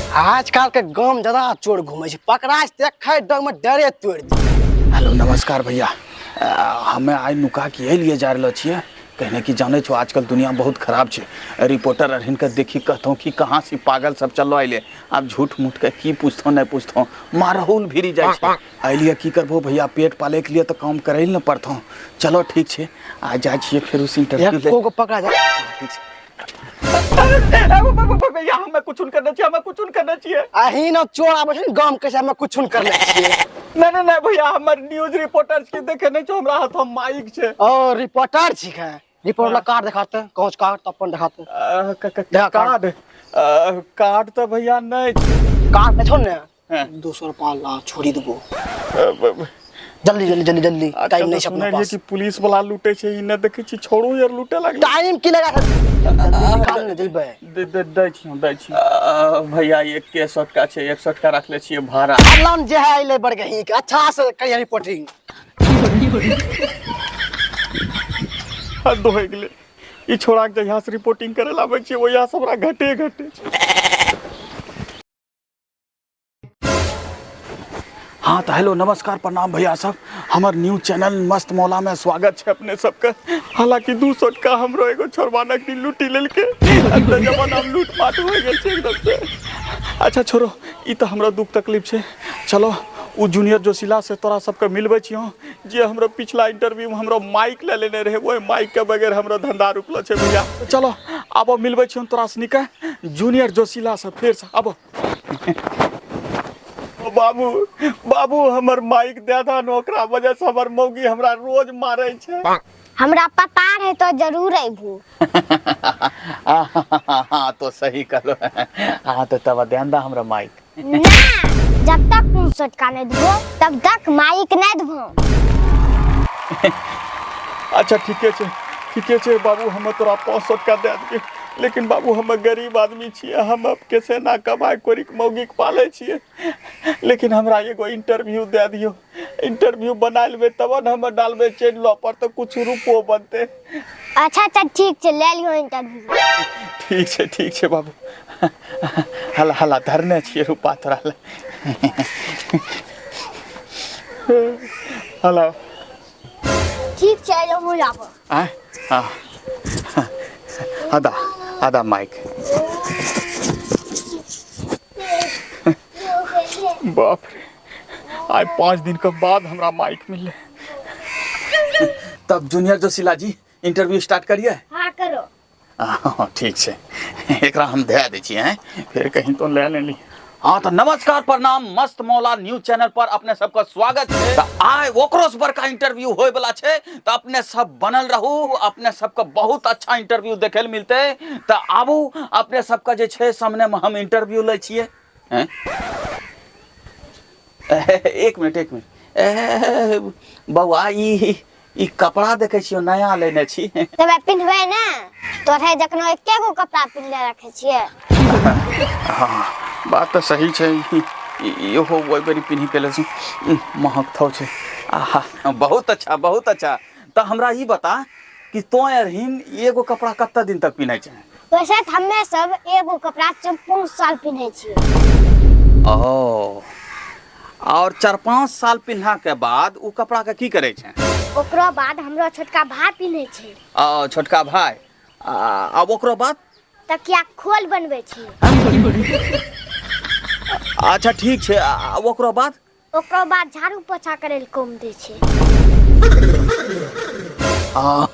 आजकल के गाम ज्यादा चोर घूमे छै, पकड़ा से देखै डर में डरे तोड़ दे। हेलो नमस्कार भैया, हमे आइ नुका के एलिए जा रहल छियै, कहने कि जानै छो आजकल दुनिया बहुत खराब छै। रिपोर्टर अरहिन के देखी कहतौ कि कहाँ से पागल सब चलो अइले, आब झूठ मूठ के की पूछतौ नहीं पूछतौ, मारहुल भिरी जाइ छै। अइलिए की करबो भैया, पेट पाले के लिए तो काम करे ने पड़तौ। चलो ठीक छै, आ जाइ छियै फेर उस इंटरव्यू ले। एको गो पकड़ा जा। ठीक छै। भैया हमें कुछ नहीं करना चाहिए, हमें कुछ नहीं करना चाहिए। अही न चोर आबै छै ने गाम के, से हमें कुछ नहीं करना चाहिए। नहीं नहीं नहीं भैया, हमर न्यूज रिपोर्टर के देखे नहीं छो, हमरा हाथ में माइक छै। ओ रिपोर्टर छी के? रिपोर्टर ला कार्ड देखाते, कौच कार्ड तो अपन देखाते। देखा कार्ड। कार्ड तो भैया नहीं छै। कार्ड नहीं छो ने? हाँ। 200 रुपया ला छोड़ी देबो। जल्दी जल्दी जल्दी जल्दी, टाइम नहीं छै अपना पास। कि पुलिस वाला लूटे छै, ई न देखे छी छोड़ू यार लूटे लागल। टाइम की लगा छै? जल्दी निकाल ने जइबै। दे दे दै छी, दै छी। भैया एक के सौ टका छै, 100 टका रखले छियै भाड़ा। अल्लाह जे है अइले बड़ गही के, अच्छा से करिया रिपोर्टिंग। हद हो गेलै। ई छोड़ा के जहिया से रिपोर्टिंग करे लाबै छियै, ओहिया से हमरा घटे घटे छै। हाँ तो हेलो नमस्कार प्रणाम भैया सब, हमर न्यूज चैनल मस्त मौला में स्वागत है अपने सबके। हालांकि 200 टका हमरो एगो छोड़वा नकली लूटी लेलके, अब जमाना में लूट पाट हो गेल छै एकदम से। अच्छा छोड़ो, ई तो हमरा दुख तकलीफ छै। चलो उ जूनियर जोशीला से तोरा सबके मिलबै छियौ, जे हमरो पिछला इंटरव्यू में हमरो माइक ले लेने रहे, ओहि माइक के बगैर हमरो धंधा रुकलो छै भैया। चलो आबो मिलबै छियौ तोरा सनिके जूनियर जोशीला से फेर से आबो। बाबू बाबू हमर माइक दे दा न, ओकरा वजह से हमर मौगी हमरा रोज मारै छै। हमरा पता रहे तो जरूर अबू। हाँ तो सही कहलो। हाँ तो तब ध्यान दा हमरा माइक। ना, जब तक 500 टका नहीं देबो तब तक माइक नहीं देबो। अच्छा ठीके छै, ठीके छै बाबू, हम तोरा 500 टका दे देबै, लेकिन बाबू हम गरीब आदमी छियै, हम अब कैसे ना कमाए कोरी के मौगी के पालै छियै, लेकिन हमरा एगो इंटरव्यू दे दियौ, इंटरव्यू बना लेबै तब ने हम डालबै चैनलो पर, तो कुछ रुपो बनतै। अच्छा अच्छा ठीक छै, ले लियो इंटरव्यू। ठीक छै, ठीक छै बाबू। हला हला धरने छियै रुपा तोरा ले। हला ठीक छै, हम जाबो। आय हाँ आदा आदा माइक। बाप रे, आइ 5 दिन के बाद हमरा माइक मिलले। तब जूनियर जोशीला जी इंटरव्यू स्टार्ट करिए। हाँ करो। हाँ ठीक छै, एकरा हम धए दै छियै, हैं फिर कहीं तो ले लेली। हाँ तो नमस्कार प्रणाम, मस्त मौला न्यूज चैनल पर अपने सबका स्वागत है। तो आइ ओकरो से बड़का इंटरव्यू होय वाला छै, तो अपने सब बनल रहू, अपने सबका बहुत अच्छा इंटरव्यू देखे ले मिलते। तो आबू अपने सबका जे छै सामने में हम इंटरव्यू लै छियै। हैं? एक मिनट एक मिनट, बौआ ई कपड़ा देखै छियौ नया लेने छी। तब पिन्हबै ने तोरे जखनो एके गो कपड़ा पिन्हले रखै छियै। हाँ बात तऽ सही छै, इहो ओहि बेरी पिन्ही पेले से महक थौ छै। आहा बहुत अच्छा बहुत अच्छा। तऽ हमरा ई बता कि तों अरहिन एगो कपड़ा कते दिन तक पिन्है छै? वैसे तऽ हमे सब एगो कपड़ा 4-5 साल पिन्है छियै। ओ और 4-5 साल पिन्हला के बाद उ कपड़ा के की करे छै? ओकरो बाद हमरो छोटका भाई पिन्है छै। ओ छोटका भाई, आ ओकरो बाद तकिया खोल बनबै छै। अच्छा ठीक छै, आ ओकरो बाद? ओकरो बाद झाड़ू पोछा करे ले कम दै छै। आ,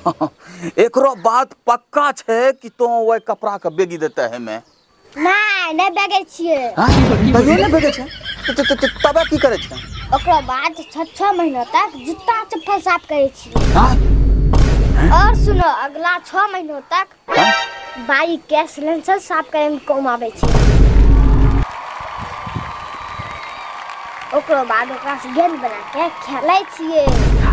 एकरो बाद पक्का छै कि तो ओहि कपड़ा के बेगी देते है में? नहीं, नहीं बेगै छियै। हाँ? तैयो नहीं बेगै छै? तबे की करै छै? ओकरो बाद 6-6 महीना तक जूता चप्पल साफ करै छियै। हाँ? और सुनो, अगला 6 महीना तक हाँ? बाइक के सिलेंसर साफ करे में काम आबै छै। ओकरो बाद ओकरा से गेंद बना के खेलै छियै।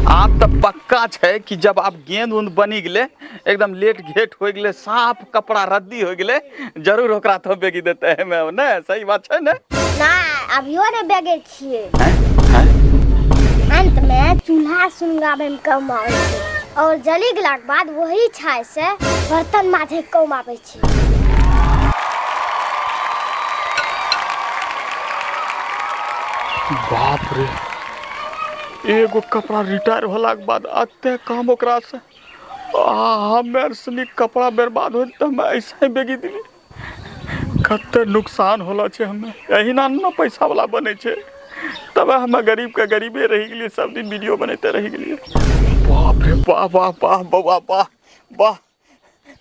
आब तऽ पक्का छै कि जब आब गेंद उंद बनी गेलै, एकदम लेट घेट हो गेलै, साफ कपड़ा रद्दी हो गेलै, जरूर ओकरा तो बेगी देते है मैं, ने सही बात छै ने? ना, अभियो ने बेगै छियै। हैं? हैं? अंत में चूल्हा सुनगाबै में कम आबै छै और जली गेला के बाद वही छाय से बर्तन माजे के कम आबै छै। बाप रे, एगो कपड़ा रिटायर होलाके बाद एते काम ओकरा से। आ हमे सनी कपड़ा बर्बाद होत तऽ हमे ऐसे ही बेगी दिली। कते नुकसान होला छै हमे। एहिना ने पैसा वाला बनै छै। तब हमे गरीब के गरीबे रहि गेलियै, सब दिन वीडियो बनैते रहि गेलियै। बाप रे वाह वाह वाह बौआ वाह वाह,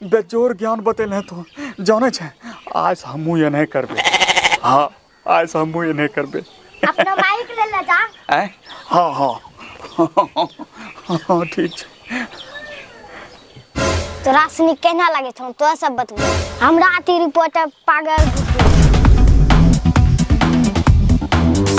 बेजोर ज्ञान बतेले तो। जानै छै, आज से हमहूँ एनाहे करबै। हाँ, आज से हमहूँ एनाहे करबै। अपना माइक ले ले जा। आँय? हाँ हाँ हाँ, ठीक छै। तोरा सुनी केना लागे छौ? तोरा सब बतबो हमरा अति रिपोर्टर पागल।